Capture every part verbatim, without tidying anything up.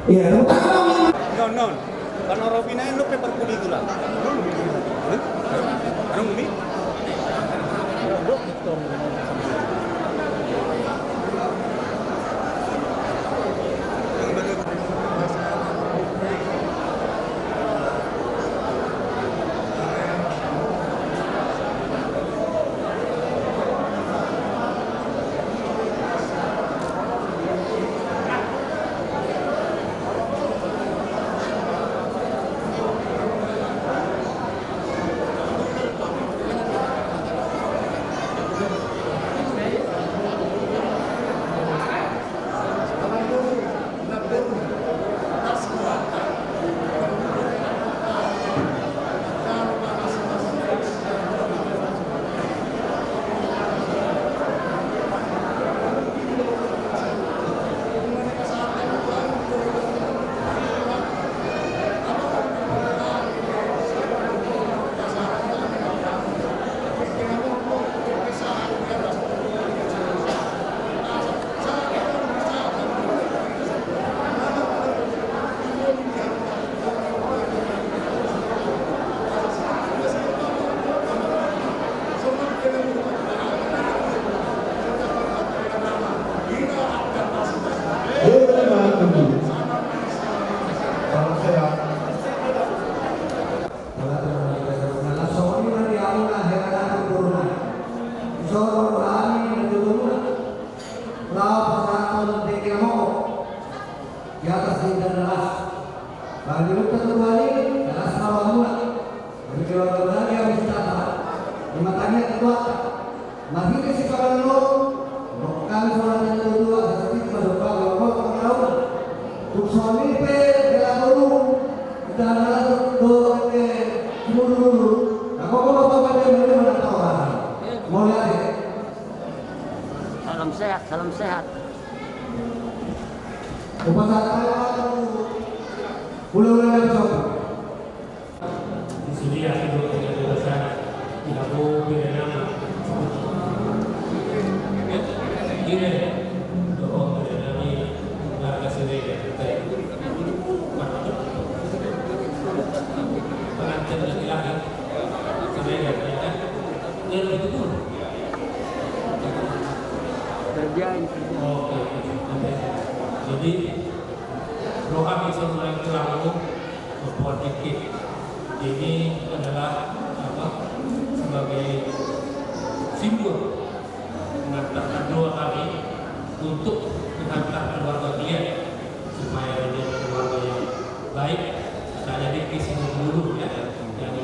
Iya, tepuk tangan dong. Non, non. Panorobina eno pe parpudi tulang. Hah? Anu bumi? Laos pasahathon dengke na momo. Di atas ni tanda las. Bagi uta tu Tuhan i, las ma rohamuna. Bagi keluarga bahagia, bisa tata. Di mata dia ketua. Marhite sipadan lo. Kami soal tanda dua, sasiti masuk bagi, lo kau tak tahu. Tuk suami pe, dia lalu. Kita adalah do, do, eh, dulu, dulu. Nah, kok, kok, kok, kok, dia mana, mana tahu, ah. Mau lihat, ya? Salam sehat, salam sehat. Upacara apa tu? Ulang-ulang yang cocok. Di sini ya, itu dengan dewasa. Tidak mau beda nama. Gini. Dohot beda nama. Marga Siregar. Pengantin laki-laki. Siregar, ya kan? Dia lebih tua. Kerjain, kerjain. Oke, oke. Jadi, roha bisa mulai tulang lu, membuat dikit. Ini adalah, apa, sebagai simbol mengantarkan doa kami untuk mengantar keluarga kalian supaya menjadi keluarga yang baik. Saya dikit sini dulu, ya. Jadi,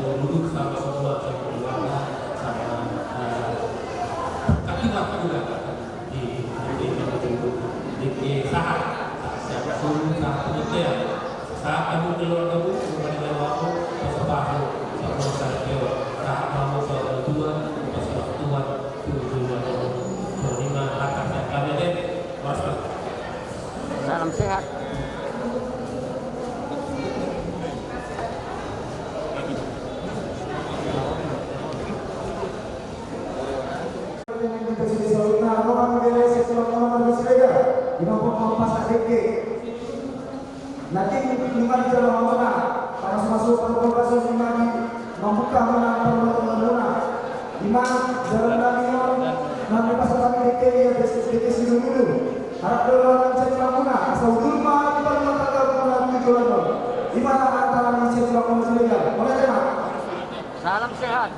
Mambuka hona parmatongan muna. Ima, jalan nami on, nami pasahat nami dengke, ia dengke, dengke silumilu. Harap do roha nami sian muna, asa ujur ma di parmatangga muna tu joloan on. Ima, harap nami sian muna sude. Mauliate ma. Salam sehat.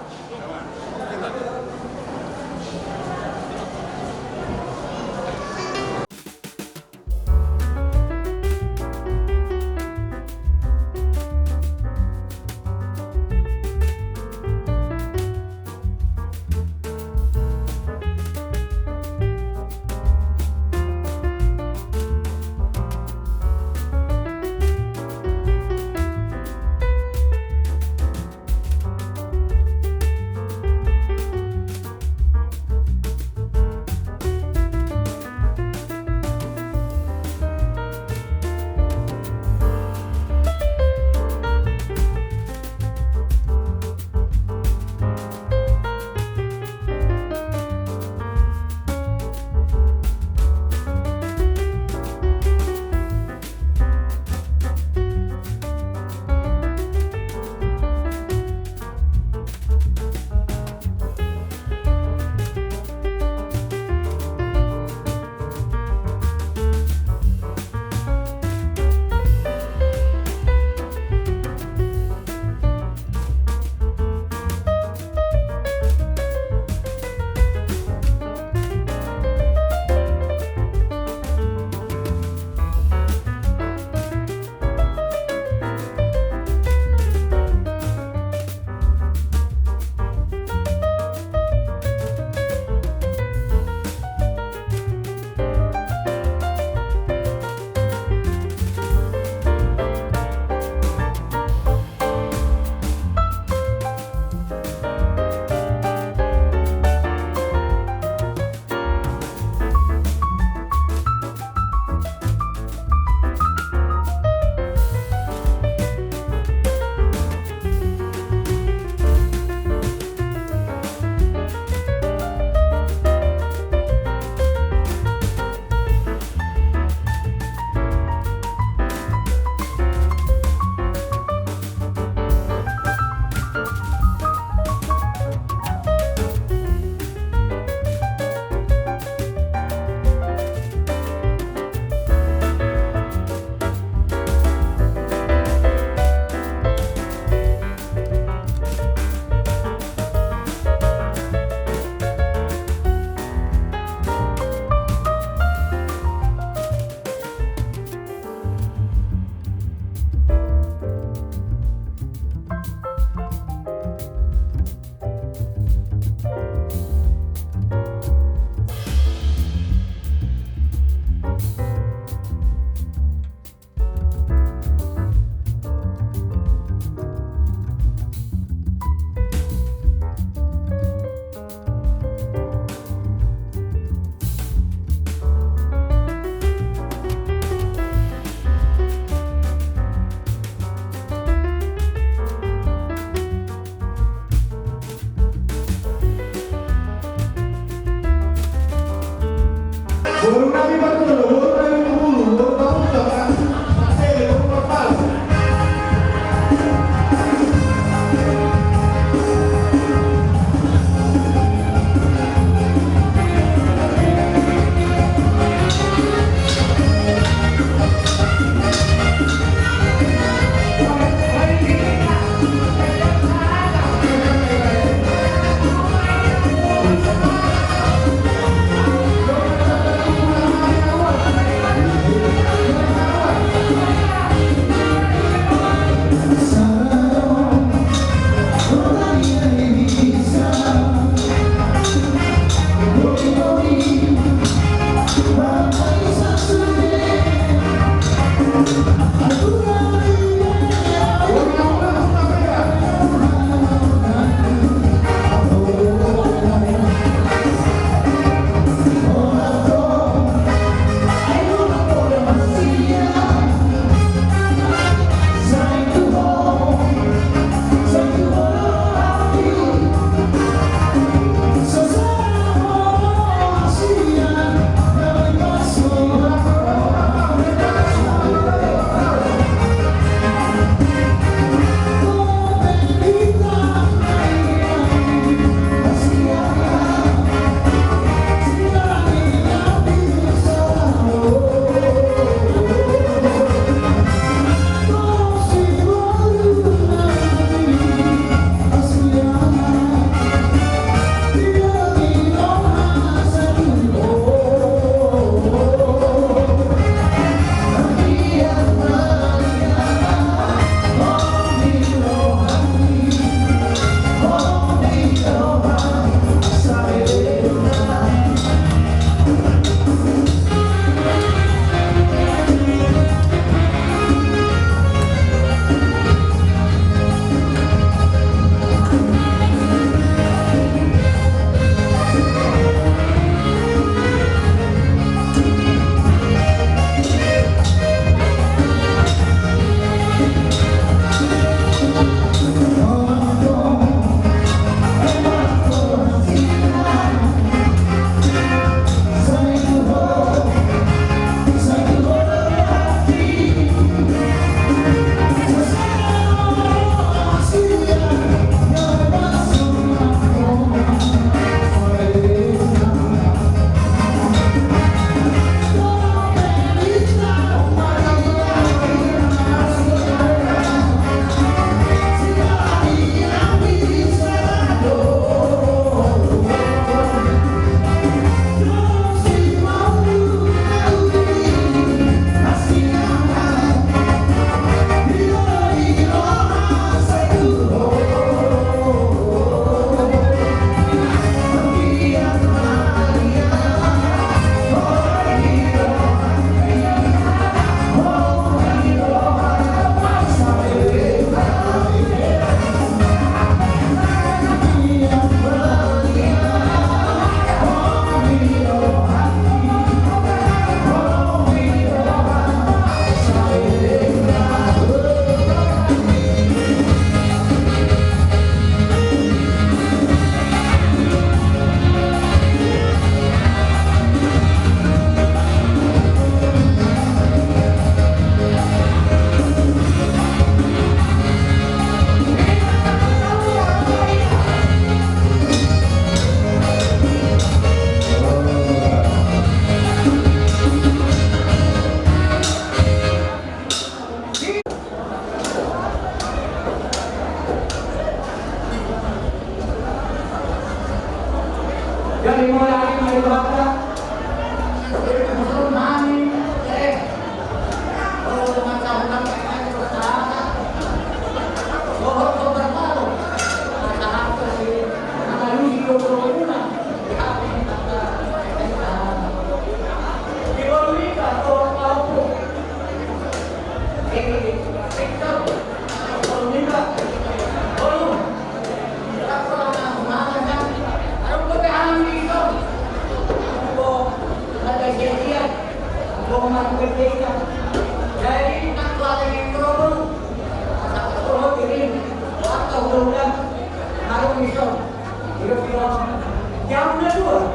Jam na dua.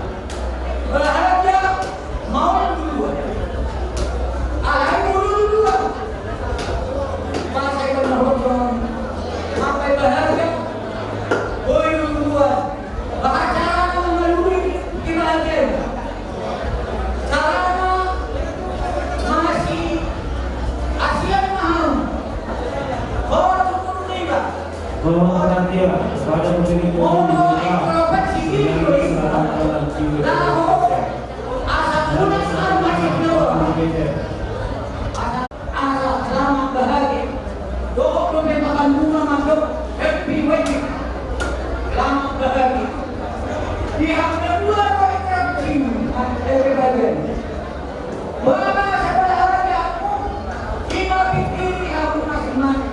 Bahagia maol dua. Alai mulu dua. Pas saya pernah nonton sampai bahagia. Boy dua. Bahagia mengalui di bahagia. Carana mangasi asian mahal. Bawa turun riba. Mohon perhatian kepada pemilik rumah yang sedang dalam video. Selamat bahagia. Dohot dope makan bunga mandok happy wedding. Selamat bahagia. Di hamba dua kali terakhir, happy bahagia. Mama sabar hari aku, ima pikiri aku masih mati.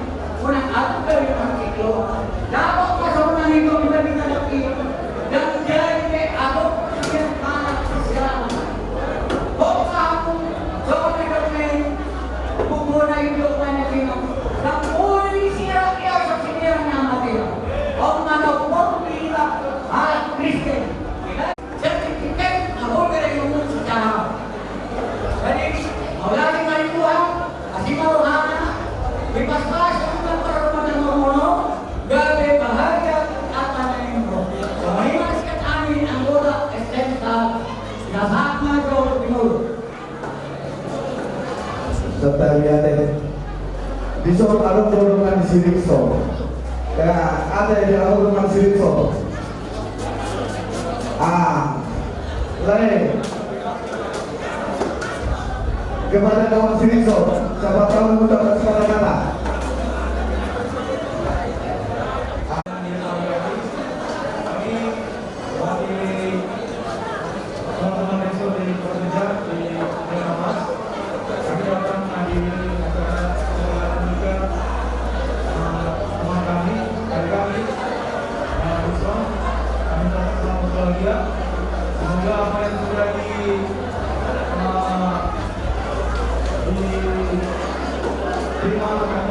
Unang aku dari mati lo. Dapot masuk nang itu kita kita tapi dan jadi aku yang mana selamat. Hop aku, coba dengan buku na hidup mana kino. Dan boleh disirak ya sekian nama dia. Om mana pun kita alat Kristen. Jadi kita nggak boleh ngomong secara. Jadi mau lagi main buah. Asi ma rohana, dipaspas ma parrumah tangga molo, gabe bahagia angka na nian. Songon i ma sian hami anggota S M K, na sahat ma jo di molo. Santabi ate. Dison adong do dongan ni si Rikso. Ya, ate di adong dongan ni si Rikso. Ah, lae. Kepada kawan si Rikso, siapa tahu mendapat sepatah kata. Kami mewakili teman-teman Rikso di Pertiga di Kota Mas. Kami datang menghadiri acara pembukaan nikah, eh, teman kami, dari kami, eh, Ruslan. Kami ucapkan selamat berbahagia. Semoga apa yang sudah di, eh, diterima oleh kami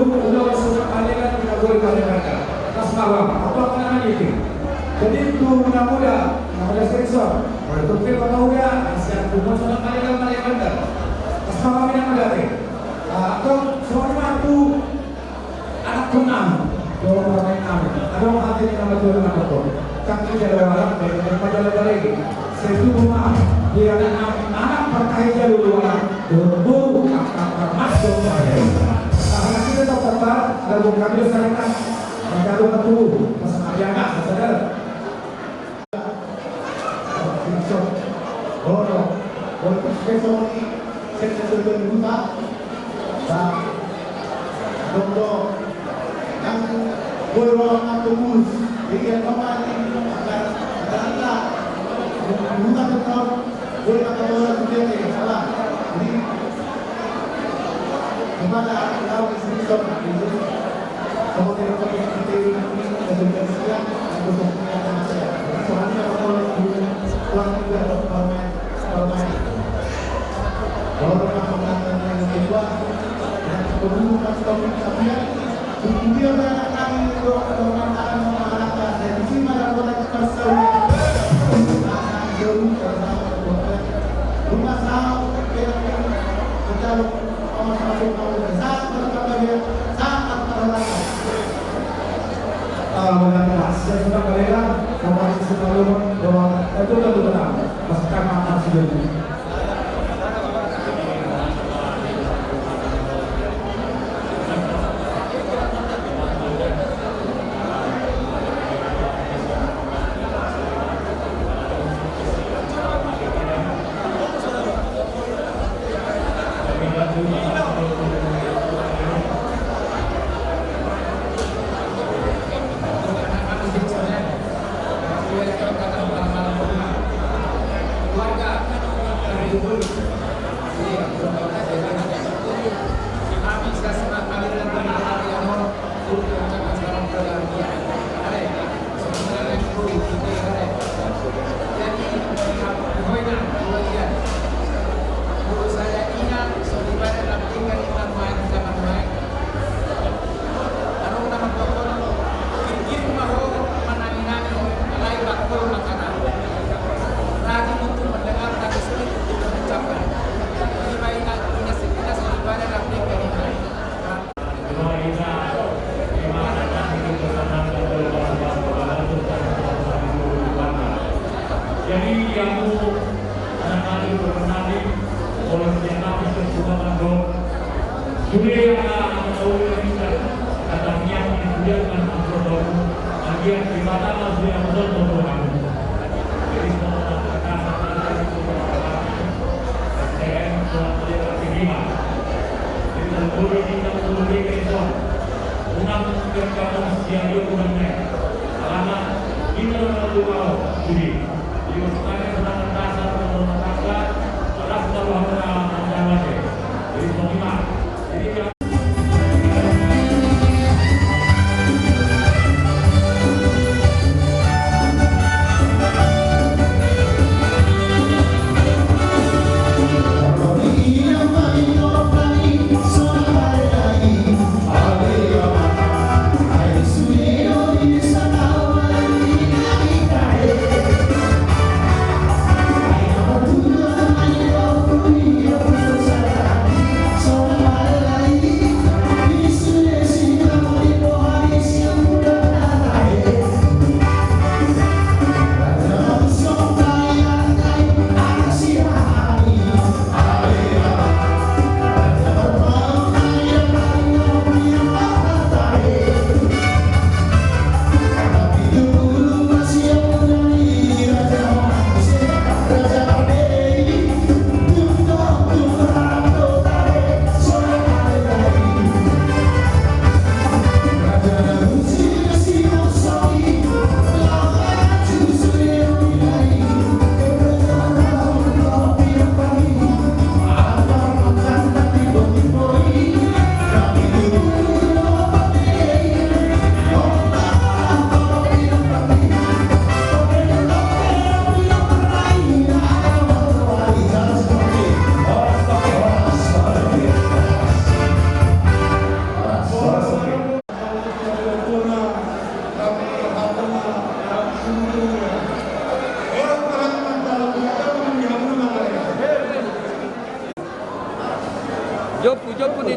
Ulu, ulu, ulu, suka kalela, kita boleh kalela. Pas malam, apa namanya itu? Jadi, tu namuda, namuda sensor. Kalau tu pe maka uda, siap tu pun suka kalela, kalela. Pas malam ini namuda, eh. Ah, tu, semua tu, anak kunam, dohot parumaen nami. Adong hata ni na matua na mandok. Cak ni jalo anak, baik, baik, baik, jalo, jalo, jalo. Setuju ma, di anak nami, anak partai jalo dua, dohot boru, angka parmas, dohot parumaen. Nah, anak kita tahu kata, ada bukan dia sarankan. Ada bukan tuh, masa kami anak, sadar. Jadi, yang mau anak-anak berkenan, kalau siapa bisa suka mandok, sudah yang anak tahu yang bisa, kata niat yang sudah kan mandok, bagian di mana masih yang betul, betul, betul. Jadi, semua anak-anak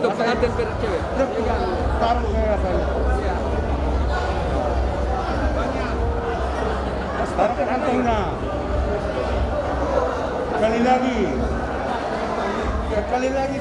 Pengantin ber-, cewek. Taruh ke atas. Taruh ke kantongnya. Sekali lagi. Sekali lagi.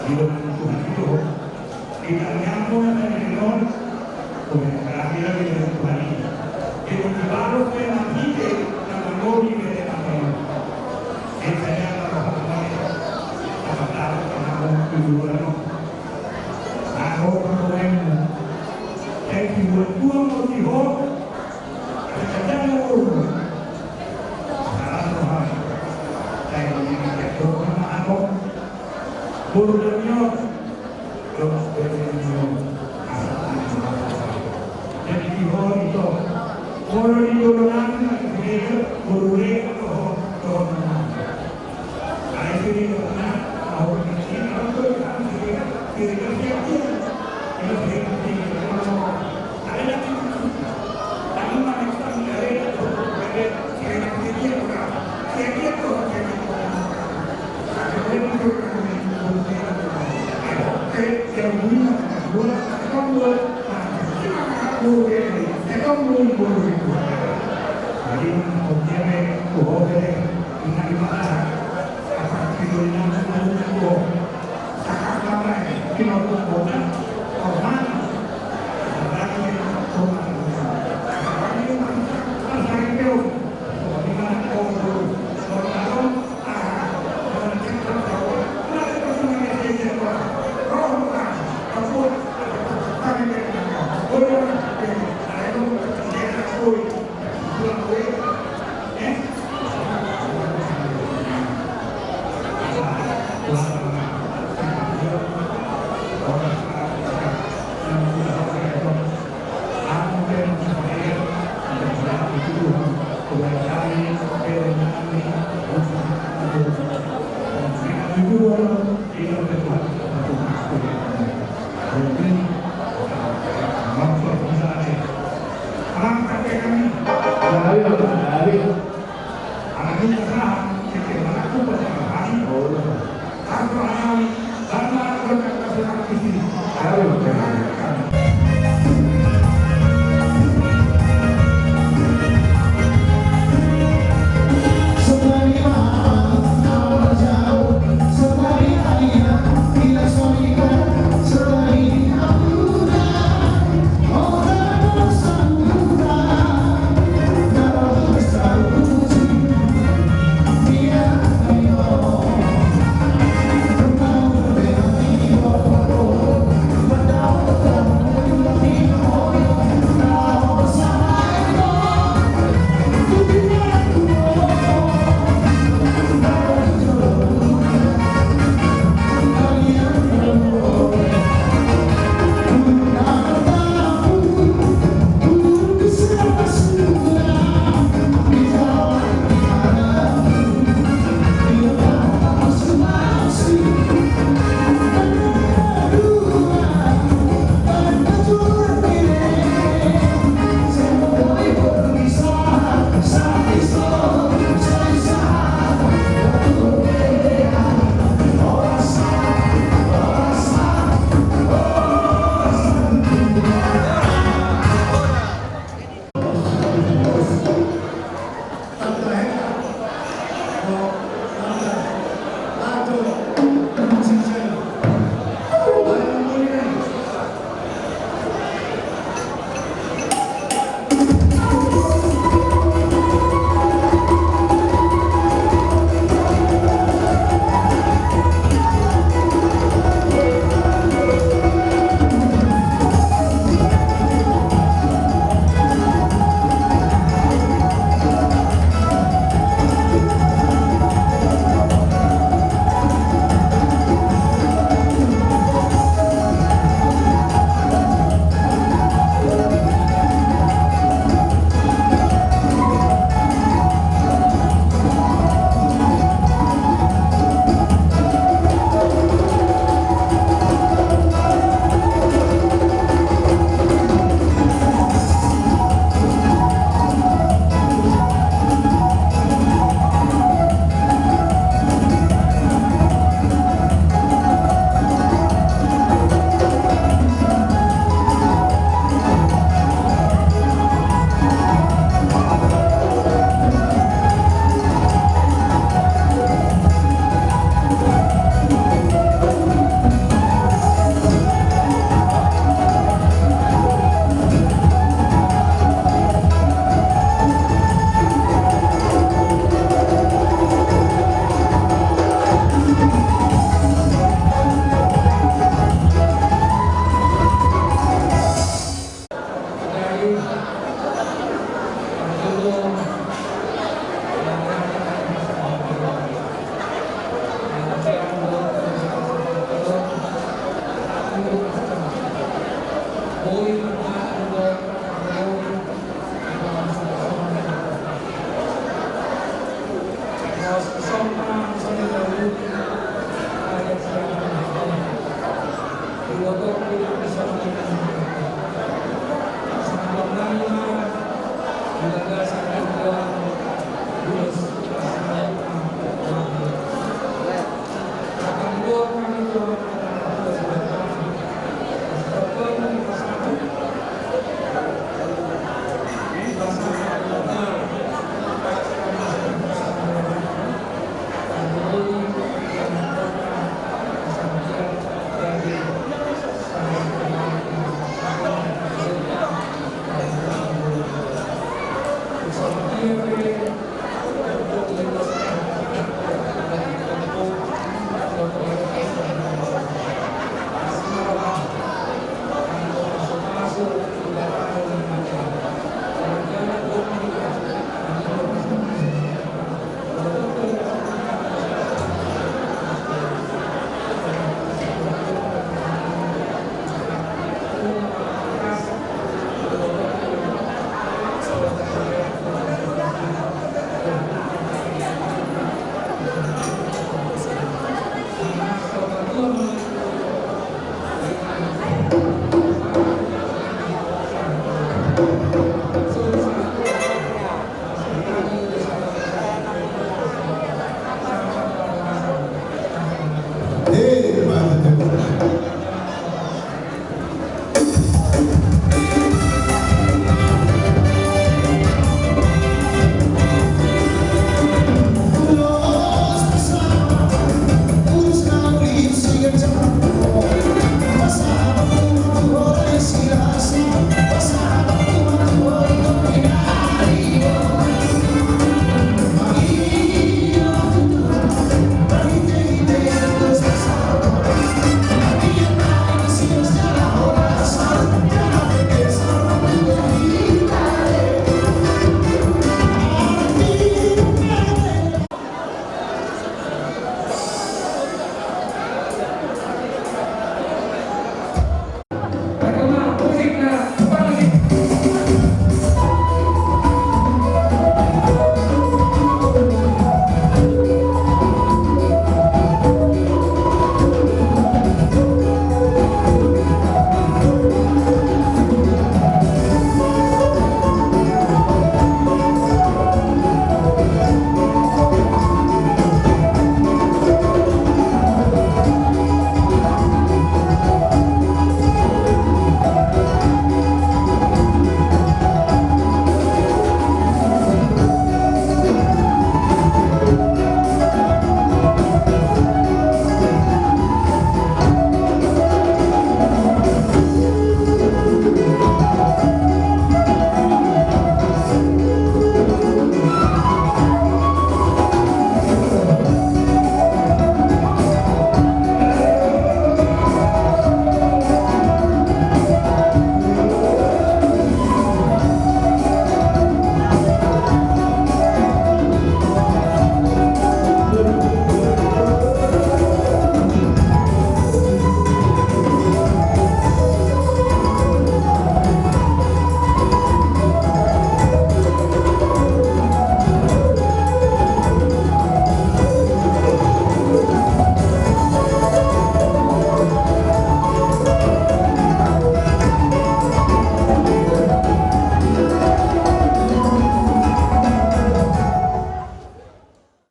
Didok Tuhan i do, di tangiangmu na sandiri on, boha, halak i lagi dari Tuhan i. Didok di baru pe marhite na mangoli bere mate on. Di tangiang na roha mate. Apa tahu kamu di luar no. Aku permainmu. Saya dibuat buang mau di ho. Ada kerjaan yang urus. Salah Tuhan. Saya ini kerja Tuhan aku. Boru Daniel. Jadi di ho ito. Boru di boru nami, boru le, to, to, to.